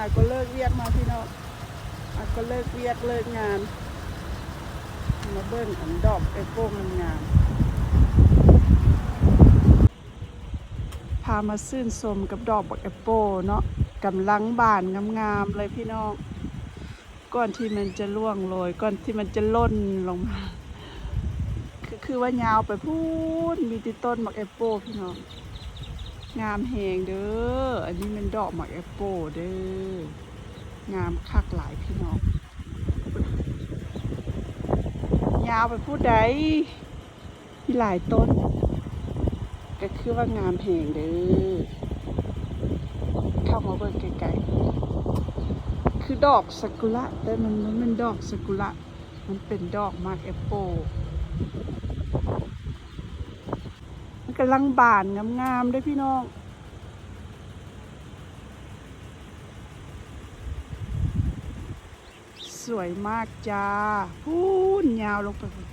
ອາກໍເລີກວຽກມາພີ່ນ້ອງ ອາກໍເລີກວຽກເລີກງານ ມາເບິ່ງອັນດອກແອບໂປງງາມໆ ພາມາຊື່ນຊົມກັບດອກບັກແອບໂປເນາະ ກຳລັງບານງາມໆເລີຍພີ່ນ້ອງ ກ່ອນທີ່ມັນຈະລ່ວງໂລຍ ກ່ອນທີ່ມັນຈະຫຼົ່ນລົງມາ ຄື ຄືວ່າຍາວໄປພຸ້ນ ມີແຕ່ຕົ້ນບັກແອບໂປພີ່ນ້ອງ ງາມແຮງເດີ້ ອັນນີ້ແມ່ນດອກໝາກແອບໂປເດີ້ ງາມຄັກຫຼາຍພີ່ນ້ອງ ຍາວໄປພຸ້ນໃດ໋ ມີຫຼາຍຕົ້ນ ກໍຄືວ່າງາມແຮງເດີ້ ເຂົ້າມາເບິ່ງໃກ້ໆ ຄືດອກຊາກຸລະ ແຕ່ມັນບໍ່ແມ່ນດອກຊາກຸລະ ມັນເປັນດອກໝາກແອບໂປ ມັນກຳລັງບານງາມໆເດີ້ພີ່ນ້ອງ ສວຍມາກຈ້າ ພຸ້ນຍາວລົງໄປພຸ້ນ